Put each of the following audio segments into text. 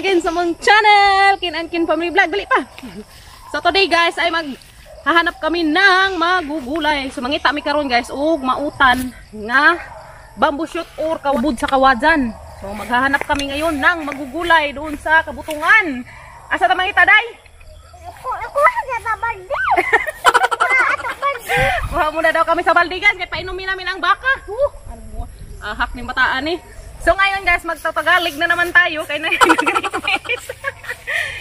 Again sa mong channel, Kin and Kin Family Vlog. Dali pa. So today, guys, ay maghahanap kami ng magugulay. So mangita mi karon, guys, og mautan nga bamboo shoot or kawbud sa kawajan. So maghahanap kami ngayon ng magugulay doon sa kabutungan. Asa ta mangita, day? Ako sa balde. Kuha muna daw kami sa balde, guys, kay painumin namin ang baka. Ahak ni bataan eh. So ngayon, guys, magtatagalig na naman tayo kay nag-request.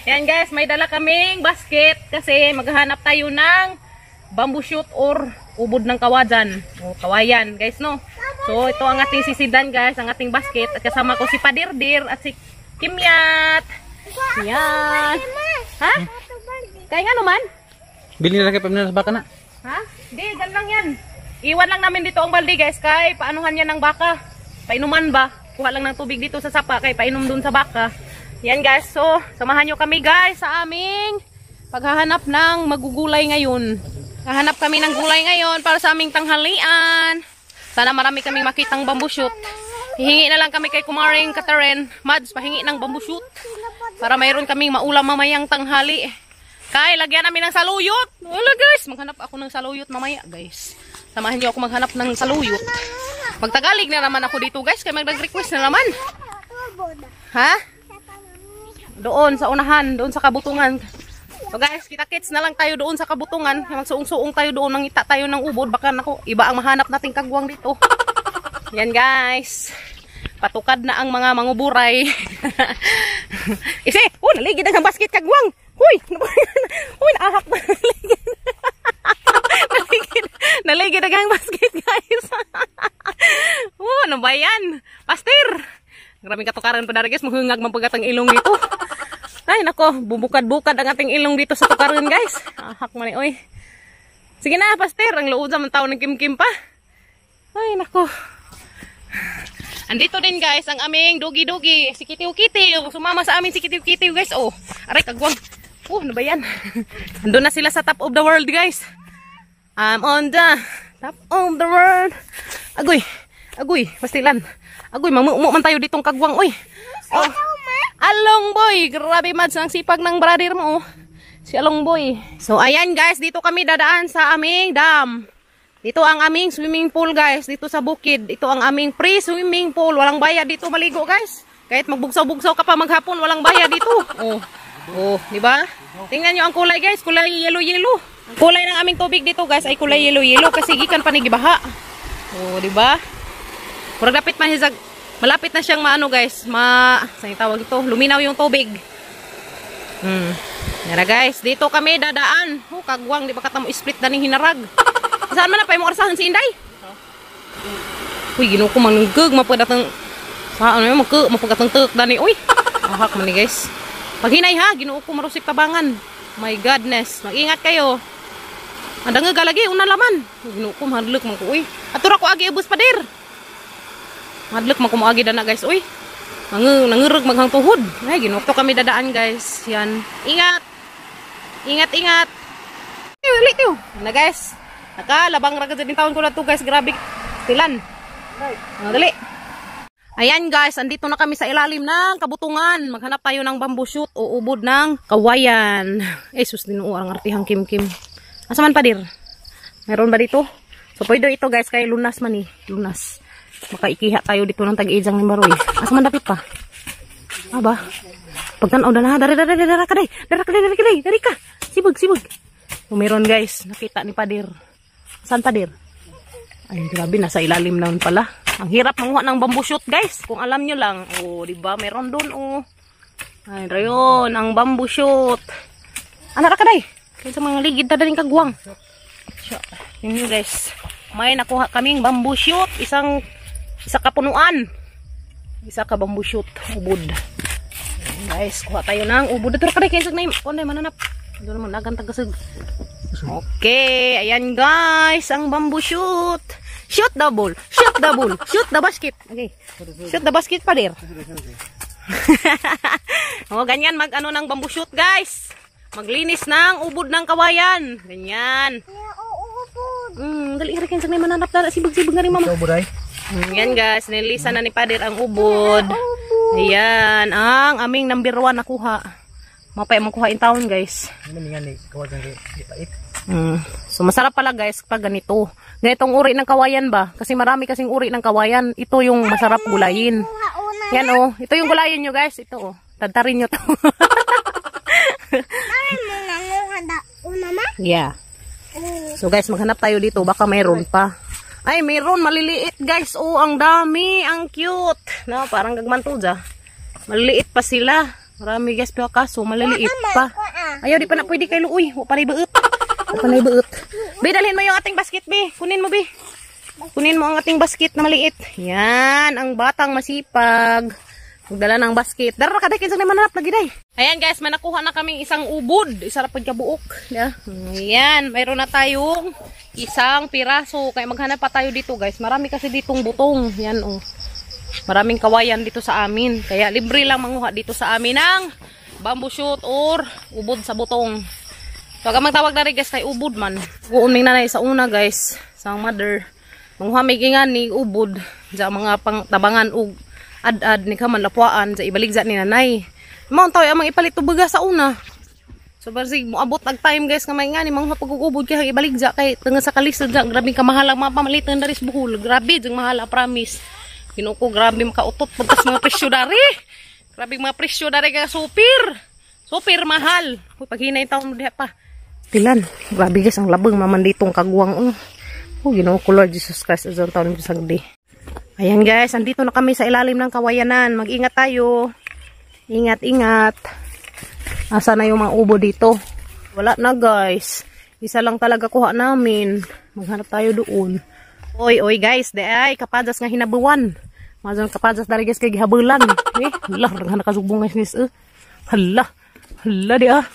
Yan, guys, may dala kaming basket kasi maghahanap tayo ng bamboo shoot or ubod ng kawajan o kawayan, guys, no. So ito ang ating sisidan, guys, ang ating basket, at kasama ko si Padirdir at si Kimyat. Yan. Ha? Kaya nga naman? Bili na lang kay pamilya sa baka na. Ha? Di, gan lang yan. Iwan lang namin dito ang balde, guys, kay paanuhan yan ng baka. Painuman ba? Kuha lang ng tubig dito sa sapa kay painom dun sa baka. Yan, guys. So, samahan nyo kami, guys, sa aming paghahanap ng magugulay ngayon. Hahanap kami ng gulay ngayon para sa aming tanghalian. Sana marami kaming makitang bamboo shoot. Hihingi na lang kami kay Kumaring Catherine. Mads, pahingi ng bamboo shoot. Para mayroon kaming maulam mamayang tanghali. Kay, lagyan namin ng saluyot. Wala, guys, maghanap ako ng saluyot mamaya, guys. Samahan niyo ako maghanap ng saluyot. Magtagalig na naman ako dito, guys. Kaya mag-request na naman. Ha? Doon sa unahan, doon sa kabutungan. So guys, kita-kits na lang tayo doon sa kabutungan. Magsuong-suong tayo doon, mangita tayo ng ubod. Baka nako, iba ang mahanap nating kagwang dito. Yan, guys. Patukad na ang mga manguburay. Isi, oh, naligid ang basket kagwang. Huy, huy, naahak na. Naligid. Naligid. Naligid ang basket, guys. Oh, ano ba yan? Pastir. Maraming katukaran pa dari, guys. Muhungag man ang ilong dito. Ay, nako, bubukad-bukad ang ating ilong dito sa tukaran, guys. Ahak man eh, oy. Sige na, pastir. Ang luod sa man tao ng kimkim pa. Ay, nako. Andito din, guys, ang aming dugi-dugi. Si Kitiw-Kitiw. Sumama sa amin si Kitiw-Kitiw, guys. Oh, aray, kagwang. Oh, ano ba yan? Andun na sila sa top of the world, guys. I'm on the top of the world. Agoy. Agoy, pastilan. Agoy, mamumo man tayo ditong kagwang, oy. Oh. Along Boy, grabe, Mads, ang sipag ng brother mo, oh. Si Along Boy. So ayan, guys, dito kami dadaan sa aming dam. Dito ang aming swimming pool, guys, dito sa bukid. Ito ang aming free swimming pool. Walang bayad dito maligo, guys. Kahit magbugsaw-bugsaw ka pa maghapon, walang bayad dito. Oh. Oh, di ba? Tingnan niyo ang kulay, guys, kulay yellow-yellow. Ang kulay ng aming tubig dito, guys, ay kulay yellow-yellow kasi gikan pa ni gibaha. Oh, di ba? Murag dapat man hizag, malapit na siyang maano, guys, ma saan tawag ito? Luminaw yung tubig. Nara, guys, dito kami dadaan. Oh, kagwang, di ba katamo split daning hinarag. Saan man na pa imong arsahan si Inday? Uy, Ginoo ko manunggag mapadatang sa ano yung mapagatang tek dani uy. Ahak man ni, guys. Paghinay ha, Ginoo ko, marusik tabangan. My godness, mag-ingat kayo. Andang nga lagi una laman. Ginoo ko, mahadlok man ko uy. Atura ko agi ubos pader. Madlok man ko moagi dana, guys, uy. Nangurog maghang tuhod. Ay, Ginoo ko, kami dadaan, guys. Yan. Ingat. Ingat, ingat. Tiyo, dali, tiyo. Na, guys. Nakalabang ra din taon ko na to, guys. Grabe. Tilan. Oh, dali. Ayan, guys, andito na kami sa ilalim ng kabutungan. Maghanap tayo ng bamboo shoot o ubod ng kawayan. Eh, sus, dinuo ang artihang kim-kim. Asa man, padir? Meron ba dito? So, pwede ito, guys, kay lunas man eh. Lunas. Makaikiha tayo dito ng tag-ijang ni Baroy. Asa man dapit pa? Aba. Pagtanaw na, dari, dari, dari, dari, kaday. Dari, kaday, dari, kaday, dari ka. Sibog, sibog. So, meron, guys. Nakita ni Padir. Saan, Padir? Ay, grabe, nasa ilalim naman pala. Ang hirap manguha ng bamboo shoot, guys. Kung alam nyo lang. Oh, di ba? Meron doon, oh. Ay, rayon, ang bamboo shoot. Ano ra kaday? Kaya sa mga ligid na rin kagwang. Yun yun, guys. May nakuha kaming bamboo shoot. Isa ka punuan. Isa ka bamboo shoot. Ubod. Ayan, guys, kuha tayo ng ubod. Ito kaday, kaya sa na mananap. Doon naman, nagan tagasag. Okay, ayan, guys, ang bamboo shoot. Shoot the ball, shoot the ball, shoot the basket. Okay. Shoot the basket pa der. Oh, ganyan mag ano ng bamboo shoot, guys. Maglinis ng ubod ng kawayan. Ganyan. Dali rin sa may mananap dala sibag-sibag na rin, mama. Ikaw, buray. Yan, guys, nililisan na ni Pader ang ubod. Ayan, ang aming number 1 nakuha. Mapay mong kuha in town, guys. Ano nga ni kawayan kay ipait. So masarap pala, guys, pag ganito. Ganitong uri ng kawayan ba? Kasi marami kasing uri ng kawayan. Ito yung masarap gulayin. Kuha una. Yan oh. Ito yung gulayin nyo, guys. Ito oh. Tadtarin nyo to. Ay, mo nanguha da una ma? Yeah. Oo. So guys, maghanap tayo dito. Baka mayroon pa. Ay, mayroon. Maliliit, guys. Oh, ang dami. Ang cute. No, parang gagmantuja. Maliliit pa sila. Marami, guys. Pero kaso, maliliit pa. Ayaw, di pa na pwede kay Luoy. Wa pa na ibuot. Wa pa na ibuot. Be, dalhin mo yung ating basket, be. Kunin mo, be. Kunin mo ang ating basket na maliit. Yan, ang batang masipag. Magdala ng basket. Dara ka kinsa ni mananap lagi day. Ayan guys, may nakuha na kaming isang ubod. Isa ra pud ka buok. Yeah. Ayan, mayroon na tayong isang piraso. Kaya maghanap pa tayo dito, guys. Marami kasi ditong butong. Yan oh. Maraming kawayan dito sa amin. Kaya libre lang manguha dito sa amin ng bamboo shoot or ubod sa butong. So, ang magtawag na rin, guys, kay ubod man. Kuun may nanay sa una, guys, sa mother. Manguha may gingan ni ubod sa mga pang tabangan ug ad-ad ni kaman lapuan sa ibaligza ni nanay. Mao taw amang ipalit tubaga sa una. So barsig moabot ag time, guys, nga may nga ni manguha pag-ubod kay ibaligza kay tungod sa kalisod dyan, grabe kamahal ang mga pamalitan dari sa Bohol. Grabe jung mahal, promise. Ginoo ko, grabe makautot pagkas mga presyo dari. Grabe mga presyo dari kay super. Super mahal. Uy, paghinay taon mo diha pa. Tilan, grabe guys, ang labang maman ditong kagwang. Oh, oh Ginoo ko, Lord Jesus Christ, azon taon mo sagdi. Ayan guys, andito na kami sa ilalim ng kawayanan. Mag-ingat tayo. Ingat, ingat. Asa na yung mga ubo dito? Wala na, guys. Isa lang talaga kuha namin. Maghanap tayo doon. Oy, oy guys, di ay kapadas nga hinabuwan. Mazon kapadas dari guys kay gihabulan. Eh, hala, daghan na kasugbong, guys nis. Eh. Hala. Hala di ah.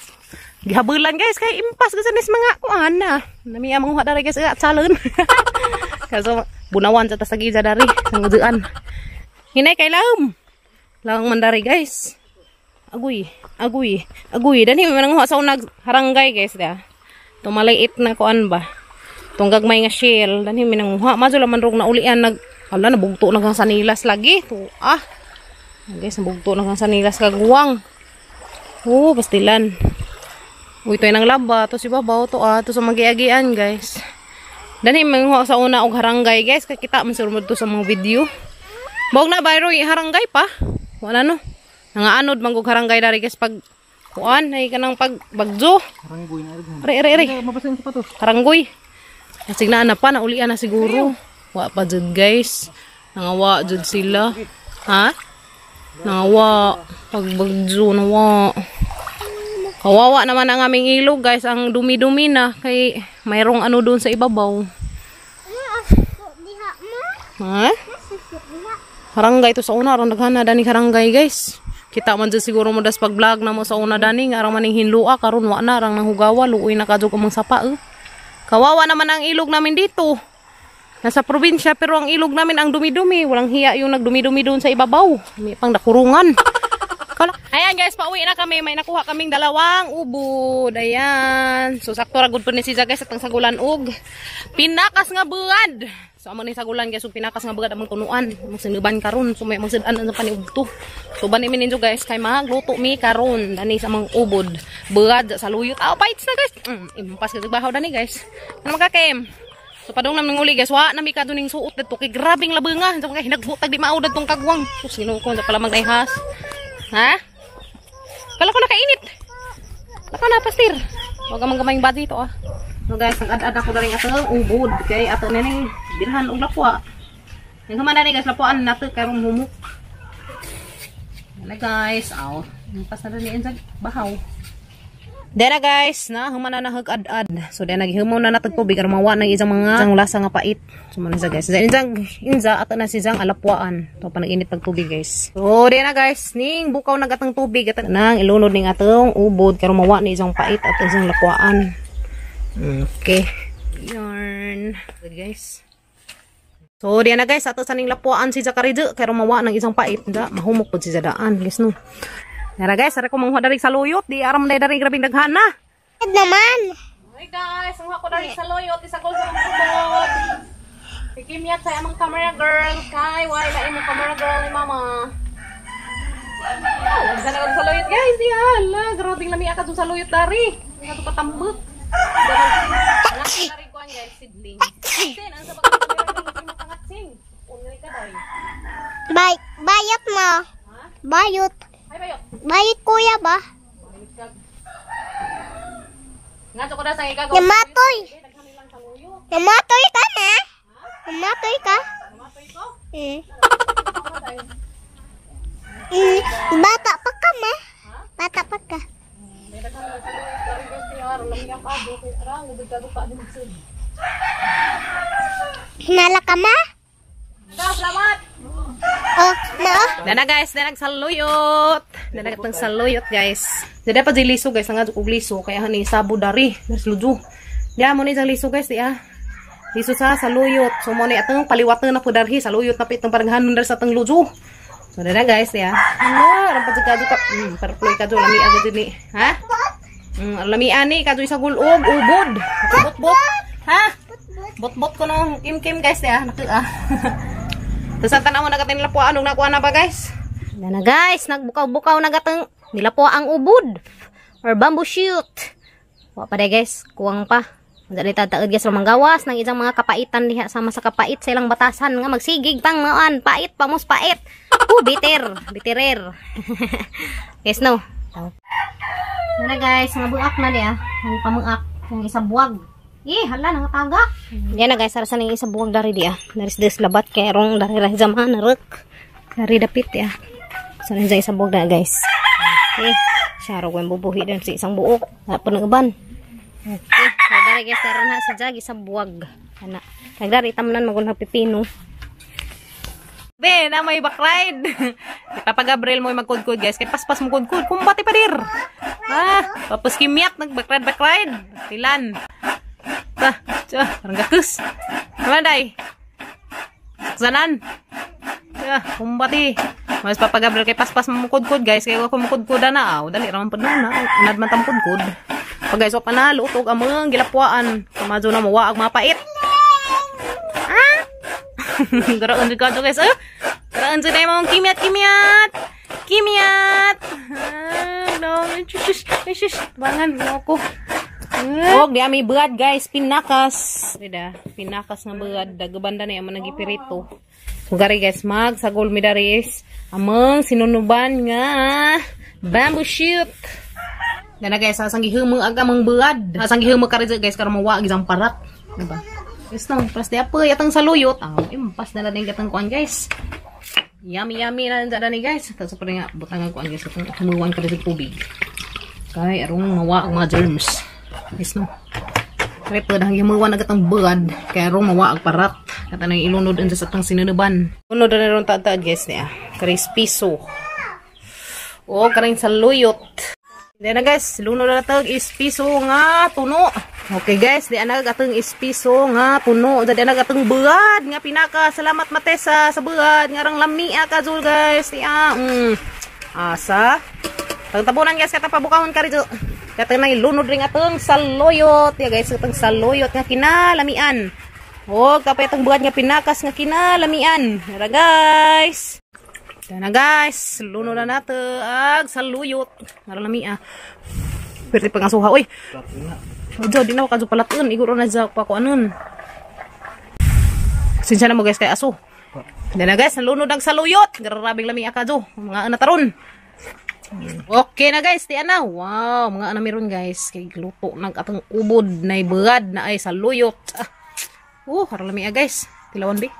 Gihabulan, guys, kay impas kasi nis mga kuan na. Nami ang manguha dari, guys, eh, at salon. Kaso bunawan sa tasagi sa dari sa nguduan. Hinay kay laom. Lang man dari, guys. Agoy, agoy, agoy. Dani may manguha sa unag haranggay, guys, da. Tumaliit na kuan ba. Tong gagmay nga shell, dani may nanguha. Mazo laman rong naulian nag hala, nabugto na kang sanilas lagi. To ah. Guys, nabugto na kang sanilas kagwang. Oh, pastilan. Uy, ito yung laba. To si babaw to ah. To sa magiagian, guys. Dani manguha sa una og haranggay, guys. Kakita man siguro mo to sa mga video. Bawag na bayro haranggay pa. Wala no. Nangaanod man og haranggay dari, guys, pag kuan ay kanang pag bagjo. Haranggoy na rin. Are are are. Mabasa yung sapatos. Haranggoy. Nasignaan na pa, naulian na siguro. Wa pa jud, guys. Nangawa jud sila. Ha? Nangawa. Pagbagjo nawa. Kawawa naman ang aming ilog, guys. Ang dumi-dumi na. Kay mayroong ano doon sa ibabaw. Ano asuk diha mo? Ha? Nasusuk diha. Haranggay to sa una. Arang daghana dani haranggay, guys. Kita man dyan siguro mo das pag-vlog na mo sa una dani. Nga arang maning hinlua. Karon wa na. Arang nanghugawa. Luoy na kadyo kamang sapa. Eh. Kawawa naman ang ilog namin dito. Nasa probinsya pero ang ilog namin ang dumi-dumi. Walang hiya yung nagdumi-dumi doon sa ibabaw. May pang nakurungan. Ayan guys, pauwi na kami. May nakuha kaming dalawang ubod. Ayan. So sakto ra gud po ni siya, guys, atang sagulan og pinakas nga buad. So amo ni sagulan, guys, ug pinakas nga buad among tunuan. Among sinuban karon. So may among sudan ang paniudto. So bani mi ninyo, guys, kay magluto mi karon dani sa among ubod. Buad sa luyot. Ah, bites na, guys. Impas ka bahaw dani, guys. Ano makakem? So padung nam uli, guys, wa na mi kadto ning suot didto kay grabing labinga. So kay hinagbutag di mao dadtong kagwang. Sus, Ginoo ko, pala magdayhas. Ha? Kala ko nakainit. Lakaw na, pastir. Huwag ka manggamayng body ito ah. So guys, ang ad-ad ako na rin ato ubod. Kay ato na ning birhan og lapwa. Yung human na ni, guys, lapuan nato kay humuk. Yan na, guys, aw. Pas na rin sa bahaw. Dera guys, na human na nahag ad-ad. So dera naghimaw na natag tubig aron mawa na isang mga isang lasa nga pait. So man sa guys. Inzang inza ato na siyang alapwaan. To pa nag-init pag tubig, guys. So dera guys, ning bukaw nagatang tubig at nang ilunod ning atong ubod karon mawa ni isang pait at isang lapuaan. Okay. Yarn. Good, guys. So diyan na guys, ato sa ning lapuan si Zacarido karon mawa ng isang pait da mahumok pud si Zadaan, guys no. Nara guys, ara ko manguha dari sa luyot, di aram na dari grabing daghana. Naman. Hi guys, manguha ko dari sa luyot, isa ko sa ubod. Kikimyat sa among camera girl, kay why la imong camera girl ni mama. Oh, sana ka sa luyot, guys. Di ala, grabing lami ka sa luyot dari. Nga to patambok. Dari kuan, guys, sidling. Sin, ang sa pagkakangatsing. Unay ka day. Bay bayot mo. Bayot. Ay bayot. Bayot kuya ba? Nga ko da sa ikaw. Namatoy. Namatoy ka na? Namatoy ka? Namatoy ko. Bata pa ka ma? Bata pa ka. Hinala ka ma? Salamat. Oh, ma? Dana guys, danag saluyot. Danag atong saluyot, guys. Dada pa di liso, guys, nga og liso kaya hani sabo dari, das lujo. Diya mo ni sa liso, guys, diya. Liso sa saluyot. So mo ni atong paliwatan na po darhi saluyot na pitong paranghanon dar sa atong lujo. So dana guys, diya. Ano, ram pa kadyo ka, parploy kadyo lami agad dinhi. Ha? Lami ani kadyo sa gulog, ubod. Bot-bot. Ha? Bot-bot ko no, kim-kim guys, diya. Naku ah. Tapos ang tanaw na katin nilapuan, anong nakuha na ba, guys? Na guys, nagbukaw-bukaw na gatang nilapua ang ubod or bamboo shoot. Wa pa day guys, kuwang pa. Dali tataod guys manggawas ng isang mga kapaitan diha sama sa kapait sa ilang batasan nga magsigig pang maan pait pamos pait. Bitter, bitterer. Guys no. Na guys, mga buak na diha, ang pamuak, ang isa buwag. Eh, hala nangatagak. Yan na guys, arasan ng isa buwag dari diya. Daris des labat kay rong dari ra zaman rek. Dari dapit ya. So nandiyan isa buwag na guys. Okay. Syaro ko yung bubuhi din sa isang buok. Wala pa nag-uban. Okay. So dari guys, taron na sa jag isa buwag. Ana. Nagdari tamnan magunha pipino. Be, na may backride. Papa Gabriel mo magkudkod guys. Kay paspas mo kudkod. Kumbati pa dir. Ah, tapos kimyak nag backride backride. Tilan. Ta, tsa, parang gakus. Tama day. Saksanan. Tsa, kumbati. Mas Papa Gabriel kay paspas mo mukudkod guys. Kay ako mukudkod na. Aw, dali raman pa na. Anad man ta mukudkod. Pag guys, wa pa na luto og among gilapwaan. Kumadyo na mawa ag mapait. Ah! Garaon jud ka guys. Ah! Garaon jud ay mong kimyat kimyat. Kimyat. Ah, no, shush, shush. Bangan mo ko. Og di ami buad guys, pinakas. Rida, pinakas nga buad dagubanda na amang nagipirito. So gari guys, mag sagol mi dari is amang sinunuban nga bamboo shoot. Dana guys, asang gihumo ag amang buad. Asang gihumo ka guys karon mawa gisang parat, diba? Yes no, pas di apa yatang saluyot. Ah, impas na lang gatang kuan guys. Yummy yummy na lang ni guys. Tapos pa nga butangan kuan guys katong humuwan ka sa tubig. Kay arong mawa ang mga germs. Yes no. Kaya pa dahang himuwan agad ang buad. Kaya arong mawa ang parat. Kata nang ilunod ang sa atang sinunuban. Lunod na ron taad guys niya. Karis piso. O karing saluyot. Di na guys, lunod na tag is piso nga tuno. Okay guys, di na atong is piso nga tuno. Di na atong buad nga pinaka. Salamat Matesa sa buad nga rang lamia ka zul guys. Di asa. Tagtabunan guys kata pabukahon ka rito. Katong nang ilunod ring atong saluyot. Ya guys, atong saluyot nga kinalamian. Og kapay itong buad nga pinakas nga kinalamian. Tara guys. Tara guys, lunod na nato ag saluyot. Ngaron lamia. Perti pa nga suha oy. Ojo di na kadyo palatun, iguro na sa pa ko anon. Sinsya na mo guys kay aso. Dana guys, nalunod ang saluyot. Grabing lamia kadyo. Mga ana taron. Okay na guys, di ana. Wow, mga ana meron guys. Kay gluto nag atong ubod na buad na ay saluyot. Ah. Karon lamia guys. Tilawan bi.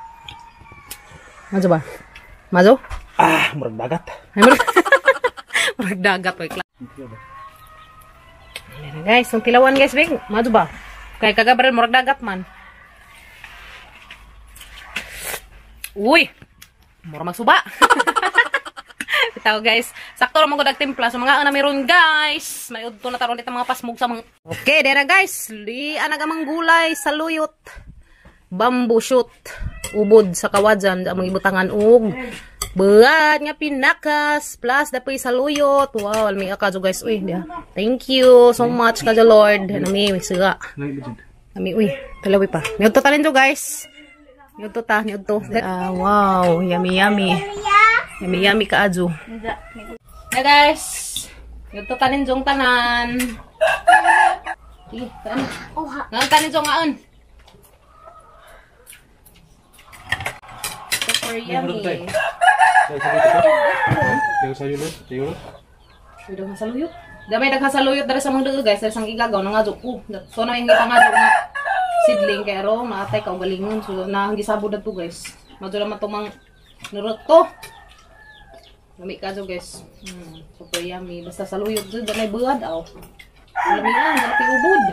Mazo ba? Mazo? Ah, murag dagat. Ay, murag, murag dagat oy. Ayan na guys, ang tilawan guys, bing. Mazo ba? Kay kagabrel murag dagat man. Uy. Mura magsuba. Bitaw guys, sakto ra man gud timpla so mga ana meron guys. May udto na taron dito mga pasmog sa mga. Okay, dera guys, di anag amang gulay saluyot. Bamboo shoot. Ubod sa kawadjan among ibutangan og buad nga pinakas plus dapoy saluyot. Wow, almi ka guys. Uy, dia. Thank you so much ka Lord. Nami may suga. Nami uy, talawi pa. Niudto ta rin guys. Niudto ta, niudto. Wow, yummy yummy. Yummy yummy ka adyo. Hey guys. Ito tanin jong tanan. Sige, taan. Ngayon tanin jong ngaon. Super yummy. Daghan saluyot. Damay daghan saluyot dara sa mga dugo guys, dara sang igagaw nangadyo ko. So na yung ipangadyo nga sidling kay aro maatay ka galingon. So na ang gisabo dadto guys. Madyo lang matumang nuruto. Lami ka guys. Super yummy. Basta saluyot jud danay buad aw. Lamian, dara ubod.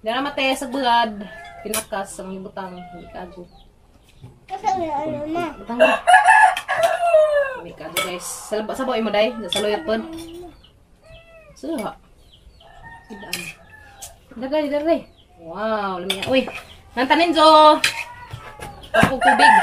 Dara mate sa buad. Pinakas ang ibutang lami ka jud. Butang. Lami ka guys. Sabaw imo day, saluyot pod. Suha. Sidaan. Dagay, dagay. Wow, lami. Uy, nantanin jo. Ako tubig.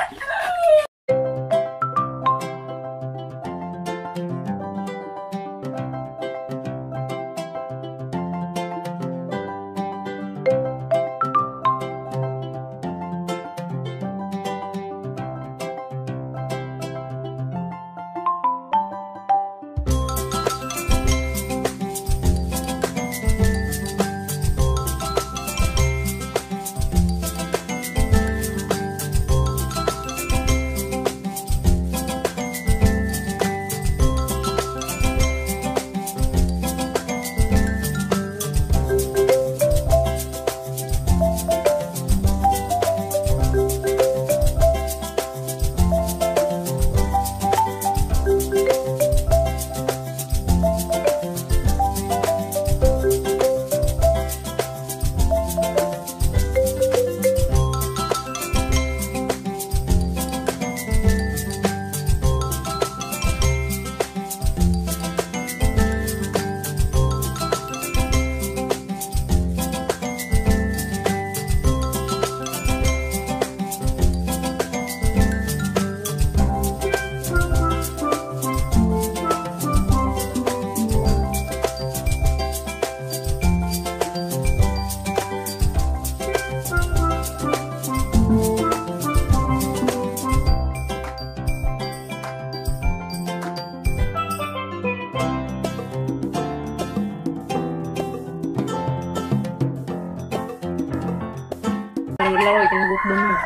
Laro ito nagukbong mo.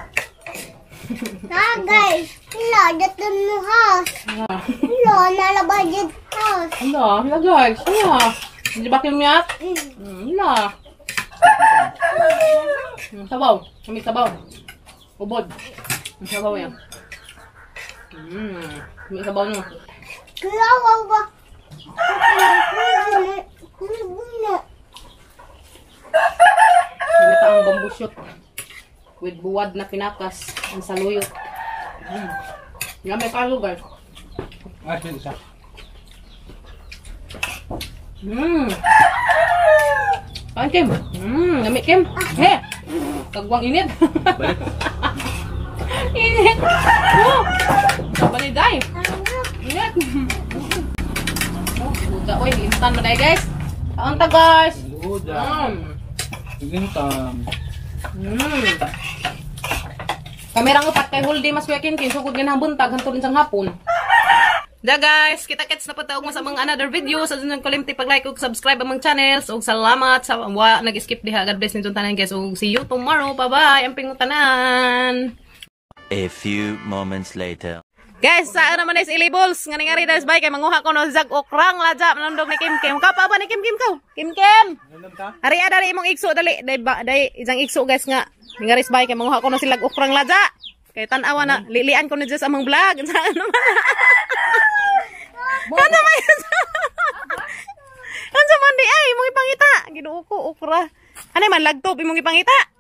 Ah guys, hello, dito mo house. Hello, nalabay dito house. Hello, hello guys. Hello. Hindi ba kimyat? Hello. Sabaw, kami sabaw. Ubod. Sabaw yan. May sabaw no. Kulaw ba? Ginataang bamboo shoot with buwad na pinakas ang saluyot. Yummy kayo guys. Ah, isa. Kain Kim. Yummy Kim. He. Kagwang init. Balik. Init. Oh. Sabali day. Init. Oh, buta oy, instant man day guys. Kaon ta guys. Luda. Instant. Kamerang upat kay whole day mas kuya Kim Kim sugod ganang buntag hantod sang hapon. Da guys, kita-kits na po taog mo sa mga another video. Sa dun kalimti pag-like ug subscribe among channels ug salamat sa wa nag-skip diha. God bless ninyo tanan guys ug see you tomorrow. Bye-bye. Amping tanan. A few moments later. Guys, saan naman is ilibels nga ningari guys bye kay manguha ko no zag okrang ladya manundog ni Kim Kim. Ka pa ba ni Kim Kim ka? Kim Kim. Ari dali imong igso dali day ba day isang igso guys nga ningari bye kay manguha ko no silag okrang ladya. Kay tan-awa na lilian ko ni just among vlog. Saan naman? Ano man? Ano man di ay imong ipangita? Ginoo ko okra. Ano man lagtop imong ipangita?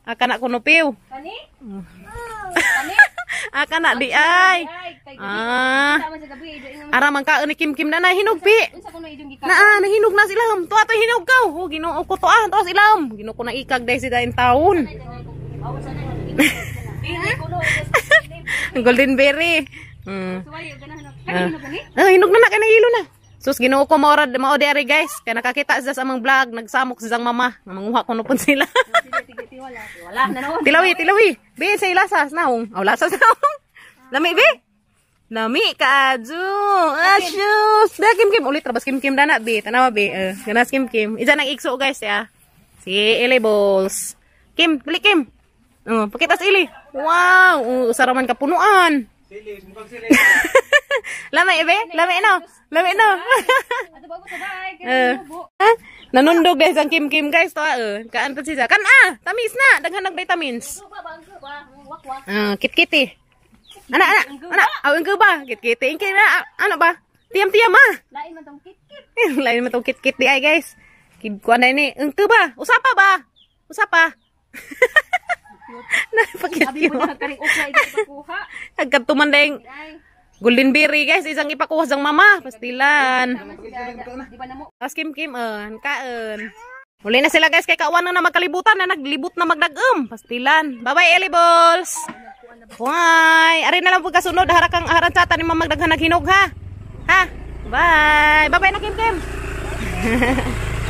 Aka na kuno piw. Kani? Aka na di ay. Ah. Ara man kaon ni Kim Kim na nahinog pi. Naa nahinog na sila. Tuwa to hinog kaw. Oh, Ginoo ko to ah, tuwa sila. Ginoo ko na ikag dai si dain taon. Golden berry. Ah, hinog na na kay nahilo na. Sus Ginoo ko mao mao di ari guys. Kay nakakita sila sa among vlog, nagsamok silang mama. Manguha ko no pud sila. Wala na naon. Tilawi, tilawi. Bi sa ilasas naong. Aw lasas naong. Lami bi. Nami kaadyo. Asyus. Da Kim Kim ulit rabas Kim Kim dana bi. Tanawa bi. Ganas Kim Kim. Isa nang igso guys ya. Si Eli Balls. Kim, balik Kim. Oh, pakita sa Eli. Wow, oh, usa ra man kapunuan. Sili, mukhang sili. Lami be, lami no. Lami no. Eh. Ha? Nanundog guys ang Kim Kim guys to ah. Kaan pa siya. Kan ah, tamis na, daghan ng vitamins. Ah, kit-kiti. Ana ana ana, awin ko ba? Kit-kiti. Ingki na ano ba? Tiam-tiam ah. Lain man tong kit-kit. Lain man tong kit-kit di ay guys. Kid ko na ini. Engke ba? Usapa ba? Usapa. Napakit Abi mo na karing okra ito pakuha. Agkatuman dayeng golden berry guys, isang ipakuha sang mama, pastilan. Di ba na mo? Tapos Kim Kim, kaon. Uli na sila guys, kay kawan na magkalibutan na naglibot na magdagom. Pastilan. Bye-bye, Eli Balls. Bye. Ari na lang pagkasunod, harakang haran chata ni mamagdaghan naghinog ha. Ha? Bye. Bye-bye na Kim Kim.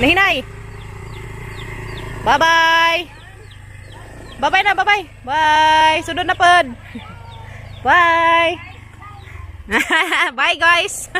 Nahinay. Bye-bye. Bye-bye na, bye-bye. Bye. Sunod na pod. Bye. Bye guys.